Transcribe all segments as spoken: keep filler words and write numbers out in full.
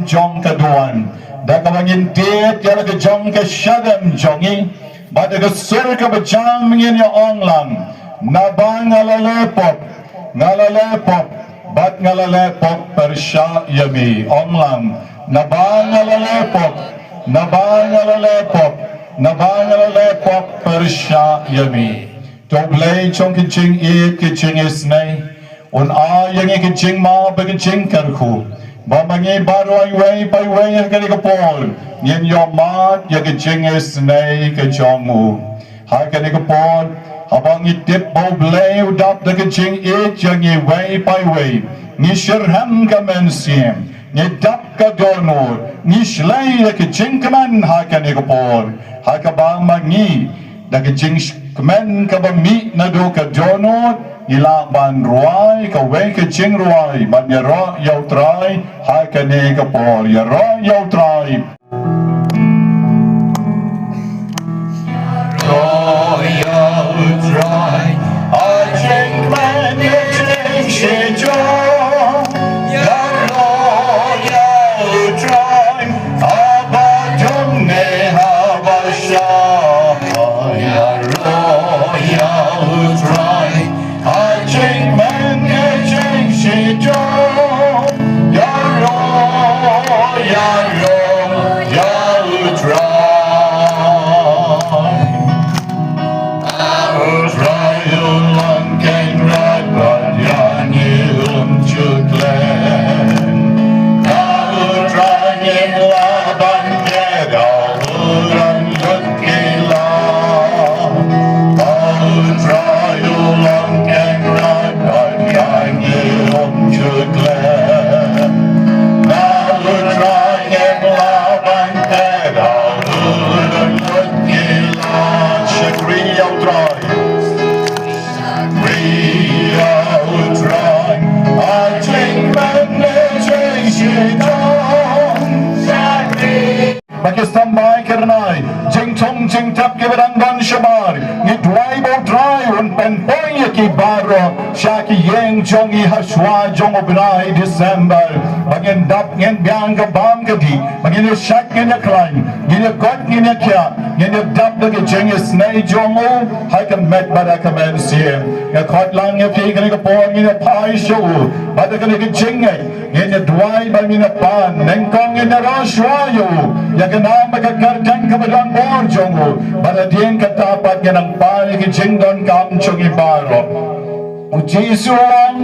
Jong ka duwan da kaba ngin tied ïa la ka jong ka shadem jong ngi, bad da ka sur kaba jam ngin ïa ong lang: Naba nga la leh pop, nga la leh pop, bad nga la leh pop pyrshah ïa me. Ong lang: Naba nga la leh pop, naba nga la leh pop, naba nga la leh pop pyrshah ïa me. To Blei jong ka jingïeit ka jingisynei un ai ïa ngi ka jingmap bad ka jingkyrkhu, ba ma ngi baroh iwei pa iwei ha kane ka por ngin ïohmad ïa ka jingisynei ka jong u. Ha kane ka por, haba ngi tip ba U Blei u dap da ka jingïeit ïa ngi iwei pa iwei, ngi shitrhem ka mynsiem, ngi dap ka dohnud, ngi shlei ïa ka jingkmen ha kane ka por, ha kaba ma ngi da ka jingkmen kaba mih naduh ka dohnud ngi lah ban rwai kawei ka jingrwai ban ïaroh ïa U Trai ha kane ka por. Ïaroh ïa U Trai. Ïaroh ïa U Trai, a jingkmen ïa ka jingshitom. Ïaroh ïa U Trai, haba dum ne haba shai. Ïaroh ïa U Trai, a jingkmen ïa ka jingshitom. Ïaroh, ïaroh ïa U Trai. U Trai u long Kynrad bad ïa ngi um ju khleh. U Trai ngin lah ban kiew da u rang lut ki la. U Trai u long Kynrad bad ïa ngi um ju khleh. U Trai ngin lah ban kiew da u rang lut ki la. Shakri ïa U Trai. Shakri ïa U Trai. A jingkmen ne jingshitom. Shakri. Ba ki stem bai kyrnai, jingthung jingtep kiba dang don shabar, ngi duwai ba U Trai un pynpoi ïa ki baroh sha ki ïing jong ngi ha shuwa jong u bnai December. Ba ngin dap ngin biang ka bam ka dih, ba ngin ïa shait ngin ïa khlaiñ, ngin ïa koit ngin ïa khiah, ngin ïa dap da ka jingisynei jong u ha ka met bad ha ka mynsiem. Nga khot lang ïa phi kane ka por, ngin ïa phai sha u bad da kane ka jingngeit. Ngin ïa duwai bad ngin ïa pan, nyngkong ngin ïa rah shuwa ïa u ïa ka nam bad ka kyrteng kaba don bor jong u, bad hadien kata pat ngin nang pan ïa ka jingdonkam jong ngi baroh. U Jisu u ong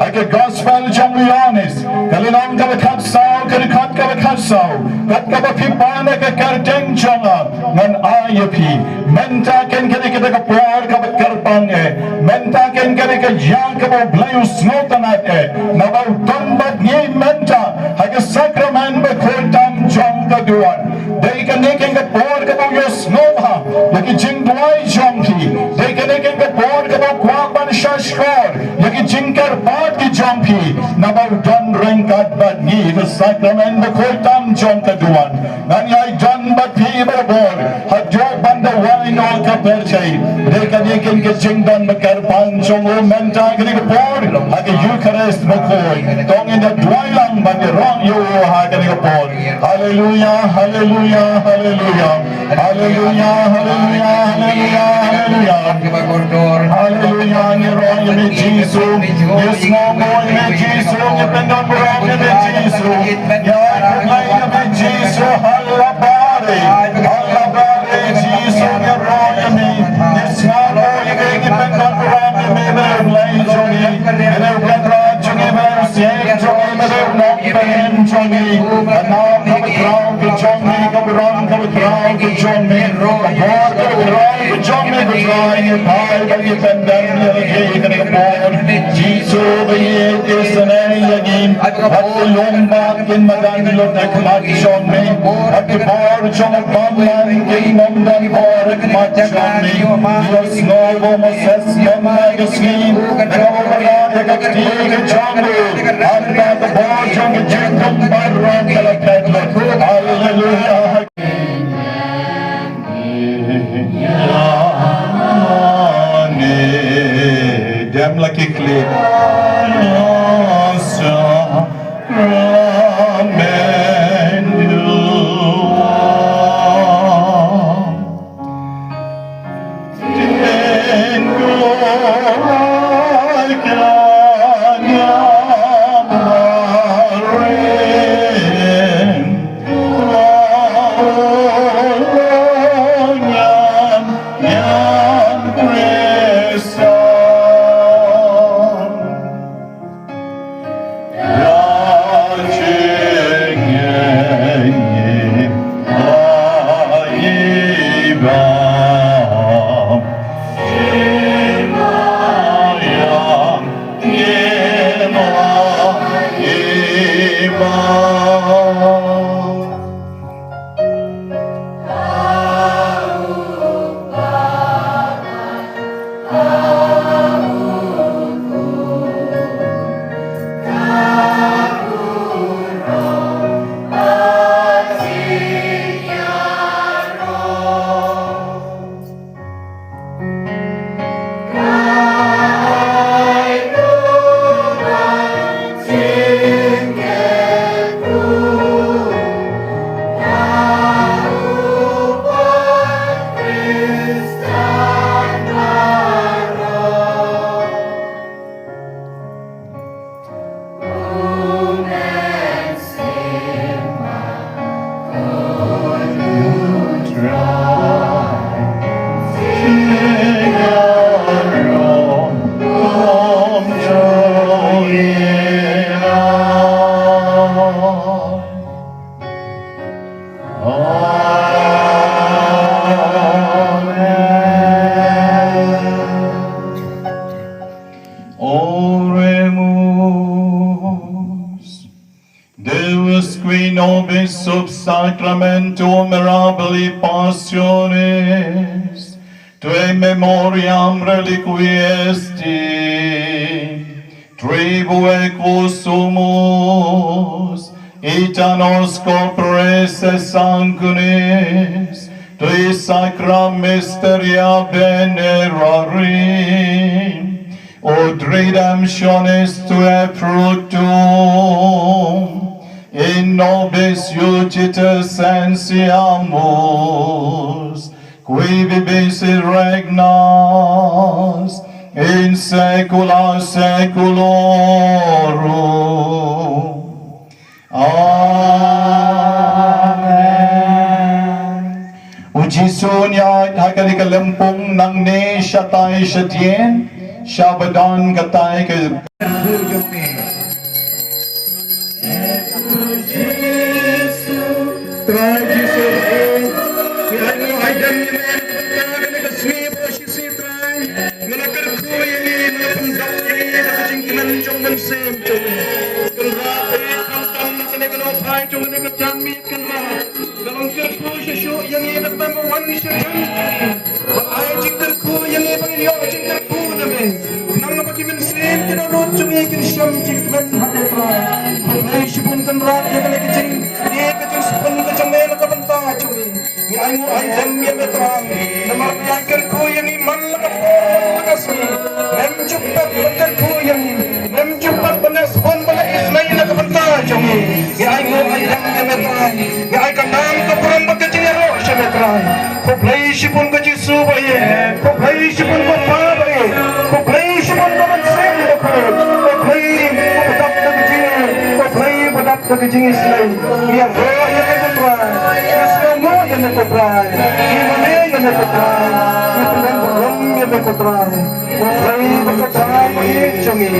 ha ka Gospel jong u Ïoannis, ka lynnong kaba khatsaw, ka dkhot kaba khatsaw: Kat kaba phi pan ha ka kyrteng jong nga, ngan ai ïa phi. Mynta kein kane ka dei ka por kaba kyrpang eh. Mynta kein kane ka ïa kaba U Blei u sngewtynnat eh, naba u don bad ngi mynta ha ka sakramen bakhuid tam jong Duwan. Dei kane keiñ ka por kaba u ïohsngew bha ïa ki jingduwai jong phi. Dei kane keiñ ka por kaba u kwah ban shahshkor ïa ki jingkyrpad ki jong phi. Naba u don ryngkat bad ngi ha sakramen bakhuid tam jong ka duwan. Ngan ïai don bad phi barabor haduh ban da wai noh ka pyrthei. Dei kane keiñ ka jingdon bakyrpang jong u mynta kane ka por ha ka Eucharist bakhuid. To ngin da duwai lang ban ïaroh ïa u ha kane ka por. Haleluya, haleluya, haleluya. Haleluya, haleluya, haleluya, haleluya. Haleluya, ngi ïaroh ïa me Jisu. Ngi ïohsngew ïa me Jisu, ngi pyndonburom ïa me Jisu. Ngi ai khublei ïa me Jisu, ha la bari. Ha la bari Jisu, ngi ïaroh ïa me. Ngi ïohsngew ïa me, ngi pyndonburom ïa me, me U Blei jong ngi. Me U Kynrad jong ngi, me U Syiem jong ngi, me U Nongpynim jong ngi. Ka nam kaba khraw ka jong me, ka burom kaba khraw ka jong me, ka bor kaba khraw ka jong me, Ko Trai, ngi phai bad ngi pyndem ïa lade ha kane ka por. Jisu ba ïeit isynei ïa ngi, bad ki lum bad ki madan lut ha khmat jong me, bad ki bor jong u bymman kin ym don bor ha khmat jong me. Ïohsngew ba u Moses ïa ka sngi, kaba u la ïa ka kti ka jong u, hangta ka bor jong ka jingdum baroh ka la phet lut. Haleluya. Dem la ki khlieh. Oremus. Deus, qui nobis sub sacramentum mirabili passionis tuae memoriam reliquiesti, tribueque sumus, ita nos corporis et sanguinis, tui sacra mysteria venerarim, ut redemptionis tuae fructum, in nobis iuditus enseamus, qui vivit et regnas in saecula saeculorum. Amen. U Jisu un ïaid ha kane ka lympung nangne shatai shadien, sha ba don katai ka Trai Jisu, ngi ai nguh ai dem ïa me, kane ka sngi baroh shisien Trai, me la kyrkhu ïa ngi, me la pyndap ïa ngi da ka jingkmen jong u Mynsiem jong me. Kynrad, ai khamtam na kane ka lawei jong kane ka janmiet Kynrad. Kyrkhu shuh shuh ïa ngi da kaba wan sha jong ngi. Ba ai jingkyrkhu ïa ngi ba ngin ïoh jingkyrkhu na me. Nang ba ki mynsiem ki dohnud jong ngi kin shem jingkmen ha me Trai. Khublei shibun Kynrad ïa kane ka jing, ïa ka jingsbun ka jong me na ka bynta jong ngi. Ngi ai nguh ai dem ïa me Trai. Namar ba ïa kyrkhu ïa ngi man la ka por man la ka sngi. Mem ju pat ban kyrkhu ïa ngi. Mem ju pat ban sbun ban isnei na ka bynta jong ngi. Ngi ai nguh ai dem ïa me Trai. Ngi ai ka nam ka burom bad ka jingïaroh sha me Trai. Khublei shibun ko Jisu ba ïeit. Khublei shibun ko Pa ba ïeit. Khublei shibun ko Mynsiem Bakhuid. Khublei ko ba dap da ka jingïeit. Khublei ba dap da ka jingisnei. Ngi ïaroh ïa me ko Trai. Ngi sngewnguh ïa me ko Trai. Ngi mane ïa me ko Trai. Ngi pynlong burom ïa me ko Trai. Ko Trai ba ka Trai ba ïeit jong ngi.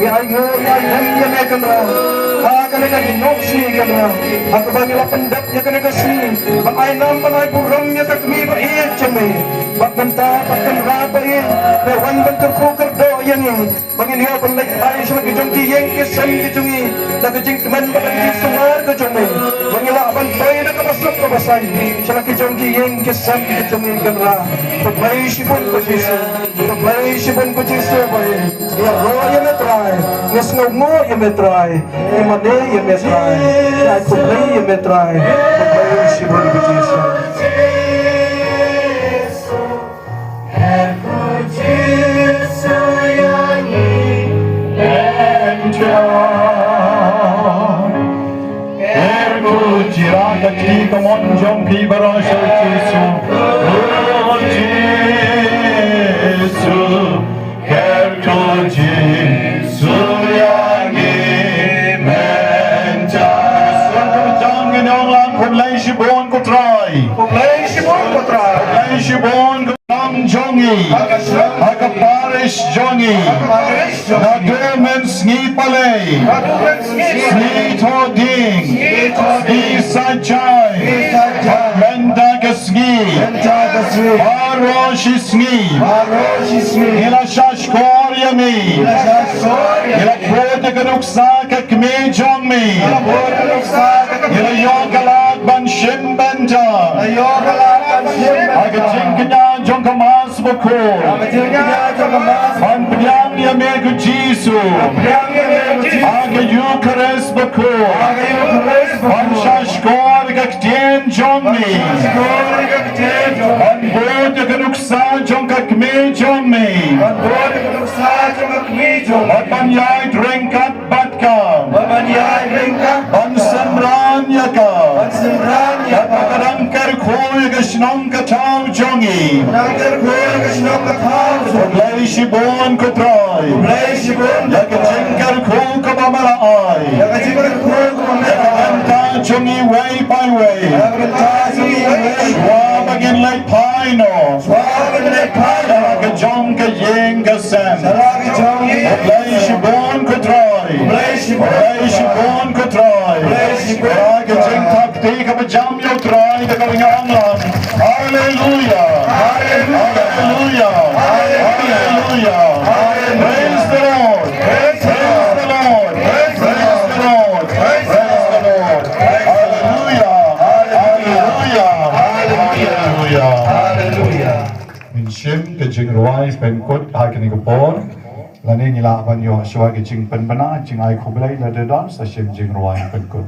Ngi ai nguh ngi ai dem ïa me Kynrad. Ha kane ka dohnud sngi Kynrad, ha kaba ngi la pyndep ïa kane ka sngi ban ai nam ban ai burom ïa ka kmie ba ïeit jong me. Bad mynta bad Kynrad ba ïeit, me wan ban kyrkhu kyrdoh ïa ngi ba ngin ïoh ban leit phai sha la ki jong ki ïing ki sem ki jong ngi da ka jingkmen bad ka jingsumar ka jong me. Ba ngi lah ban poi da kaba suk kaba saiñ sha la ki jong ki ïing ki sem ki jong ngi Kynrad. Khublei shibun ko Jisu. Khublei shibun ko Jisu ba ïeit. Ngi ïaroh ïa me Trai. Ngi sngewnguh ïa me Trai. Ngi mane ïa me Trai. Ngi ai khublei ïa me Trai. Khublei shibun ko Jisu. Kyrkhu jia ka kti ka mon jong phi baroh sha u Jisu. O Jisu, kyrkhu Jisu ïa ngi mynta. Khublei shibun ko Trai. Khublei shibun ko Trai. Khublei shibun ko Shnong jong ngi, ha ka parish jong ngi, naduh mynsngi palei, sngi thohdieng, sngi saitjaiñ, bad mynta ka sngi, baroh shi sngi, ngi la shahshkor ïa me, ngi la bud ïa ka nuksa ka kmie jong me, ngi la ïoh ka lad ban shim bynta ha ka jingkñia jong ka Mass Bakhuid. Ban pdiang ïa me ko Jisu ha ka Eukharist Bakhuid. Ban shahshkor ïa ka ktien jong me. Ban bud ïa ka nuksa jong ka kmie jong me. Ban ïaid ryngkat bad ka. Ban synran ïa ka. Bad ka dang kyrkhu ïa ka shnong ka thaw jong ngi. Khublei shibun ko Trai. Ïa ka jingkyrkhu kaba me la ai ïa ka bynta jong ngi iwei pa iwei. Shuwa ba ngin leit phai noh sha la ka jong ka ïing ka sem. Khublei shibun ko Trai. Khublei shibun ko Trai. Ïa ka jingthap kti kaba jam ïa u Trai da kaba ngi ong lang. Haleluia. Haleluia. Haleluia. Praise the Lord. Praise the Lord. Praise the Lord. Praise the Lord. Haleluia. Haleluia. Haleluia. Ngin shim ka jingrwai pynkut ha kane ka por. Lane ngi lah ban ïoh shuwa ka jingpynbna, jingai khublei lada don, sa shim jingrwai pynkut.